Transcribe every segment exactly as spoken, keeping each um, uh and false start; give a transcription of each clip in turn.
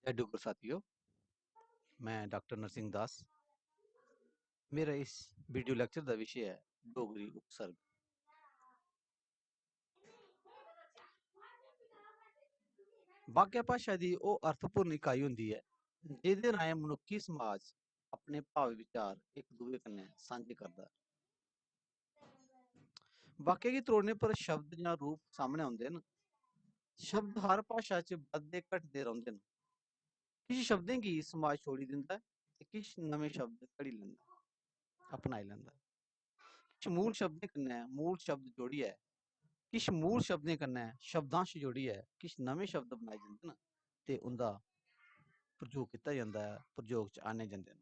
जय डुग्गर साथियो, मैं डॉक्टर नरसिंह दास। मेरा इस वीडियो लेक्चर दा विशे ऐ डोगरी उपसर्ग। वाक्य भाशा दी ओह् अर्थपूर्ण इकाई होंदी ऐ, जेह्दे राहें मनुक्खी समाज अपने भाव विचार इक दूए कन्नै सांझे करदा ऐ। वाक्य गी त्रोड़ने पर शब्द जां रूप सामनै औंदे न। शब्द हर भाशा च बधदे घटदे रौंह्दे न। किश शब्दें गी समाज छोड़ी दिंदा ऐ ते किश नमें शब्द घड़ी लैंदा, अपनाई लैंदा ऐ। किश मूल शब्दें कन्नै मूल शब्द जोड़ियै, किश मूल शब्दें कन्नै शब्दांश जोड़ियै किश नमें शब्द बनाए जंदे न ते उं'दा प्रयोग कीता जंदा ऐ, प्रयोग च आह्ने जंदे न।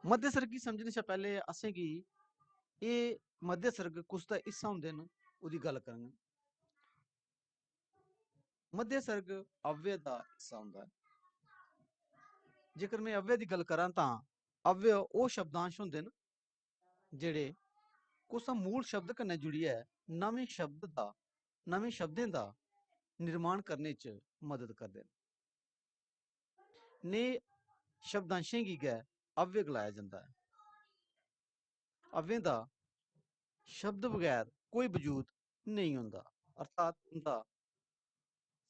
मध्य सर्ग गी समझने शा पैह्ले असेंगी एह् मध्य सर्ग कुस दा हिस्सा होंदे न, ओह्दी गल्ल करङ। मध्य सर्ग अव्यय दा हिस्सा होंदा ऐ। जेकर में अव्यय दी गल्ल करां तां अव्यय ओह् शब्दांश होंदे न जेह्ड़े कुसै मूल शब्द कन्नै जुड़ियै नमें शब्द दा, नमें शब्दें दा निर्माण करने च मदद करदे न। नेह् शब्दांशें गी गै अव्यय गलाया जंदा ऐ। अव्ययें दा शब्द बगैर कोई वजूद नेईं होंदा, अर्थात उं'दा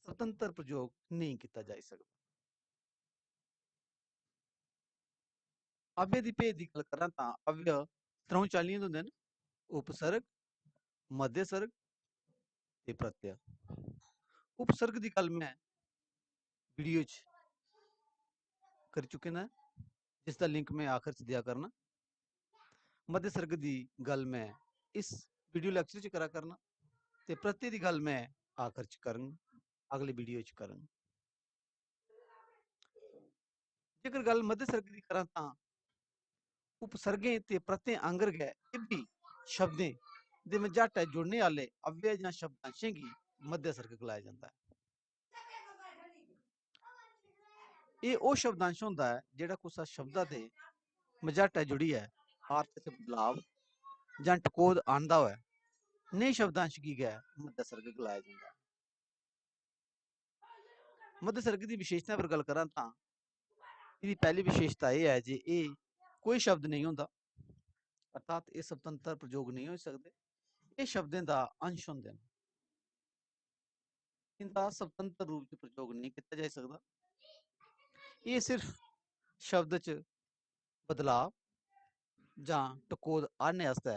स्वतंत्र प्रयोग नेईं कीता जाई सकदा। अव्यय दी भेद दी गल्ल करां तां अव्यय त्र'ऊं चाल्लियें दे होंदे न, उपसर्ग, मध्य सर्ग ते प्रत्यय। उपसर्ग दी गल्ल में वीडियो च करी चुके दा ऐ, जिसदा लिंक में आखिर च देआ करना। मध्य सर्ग दी गल्ल में इस वीडियो लेक्चर च करा करना ते प्रत्यय दी गल्ल में आखिर च करङ, अगली वीडियो च करङ। जेकर गल्ल मध्य सर्ग दी करां तां उपसर्गें ते प्रत्ययें आंगर गै एह् बी शब्दें दे मझाटै जुड़ने आह्ले अव्यय जां शब्दांशें गी मध्य सर्ग गलाया जंदा ऐ। एह् ओह् शब्दांश होंदा ऐ जेह्ड़ा कुसै शब्दा दे मझाटै जुड़ियै अर्थ च बदलाव जां टकोह्द आह्नदा होऐ। नेह् शब्दांश गी गै मध्य सर्ग गलाया जंदा ऐ। मध्य सर्ग दी विशेशता पर गल्ल करां तां एह्दी पैह्ली विशेशता एह् ऐ जे एह् कोई शब्द नेईं होंदा, अर्थात एह् स्वतंत्र प्रयोग नेईं होई सकदे। एह् शब्दें दा अंश होंदे न। इं'दा स्वतंत्र रूप च प्रयोग नेईं कीता जाई सकदा। एह् सिर्फ शब्द च बदलाव जां टकोह्द आह्नने आस्तै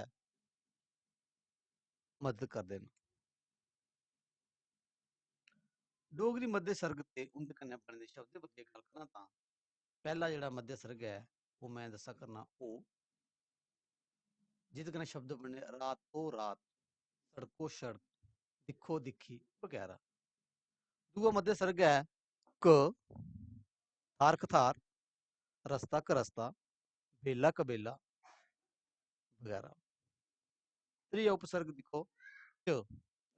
मदद करदे न। डोगरी मध्य सर्ग ते उं'दे कन्नै बने दे शब्दें पर जे गल्ल करां तां पैह्ला जेह्ड़ा मध्य सर्ग ऐ ओह् में दस्सा करना ओ, जेह्दे कन्नै शब्द बने रात ओ रात, सड़को सड़क, दिक्खो दिक्खी बगैरा। दूआ मध्य सर्ग ऐ क, थार कथार, रस्ता करस्ता, बेला कबेला बगैरा। त्रीया उपसर्ग दिक्खो च,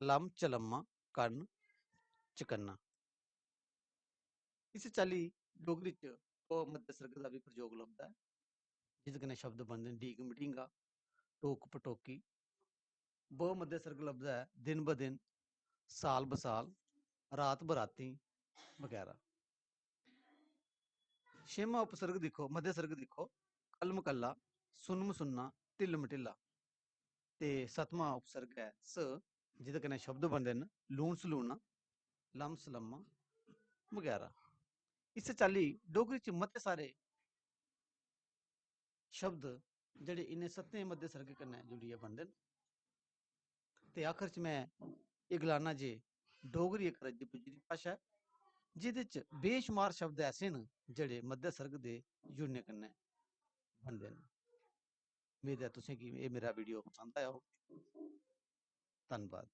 लम चलम्मा, कन्न चकन्ना। इस चाल्ली डोगरी च प मध्य सर्ग दा बी प्रयोग लभदा ऐ, जिस कन्नै शब्द बनदे न डींग मडींगा, टोक पटोकी। ब मध्य सर्ग लभदा ऐ दिन ब दिन, साल बसाल, रात बराती बगैरा। छेमां उपसर्ग दिक्खो, मध्य सर्ग दिक्खो, कल मकल्ला, सुन्न मसुन्ना, ढिल्ल मटिल्ला। ते सतमां उपसर्ग ऐ स, जेह्दे कन्नै शब्द बनदे न लून सलूना, लम सलम्मा बगैरा। इस चाल्ली डोगरी च मते सारे शब्द जेह्ड़े इ'नें सत्तें मध्य सर्ग कन्नै जुड़ियै बनदे न। ते आखर च में एह् गलाना जे डोगरी इक रज्जी पुज्जी दी भाशा ऐ, जेह्दे च बेशुमार शब्द ऐसे न जेह्ड़े मध्य सर्ग दे जुड़ने कन्नै बनदे न। मेद ऐ तुसें गी एह् मेरा वीडियो पसंद आया होग। धन्नबाद।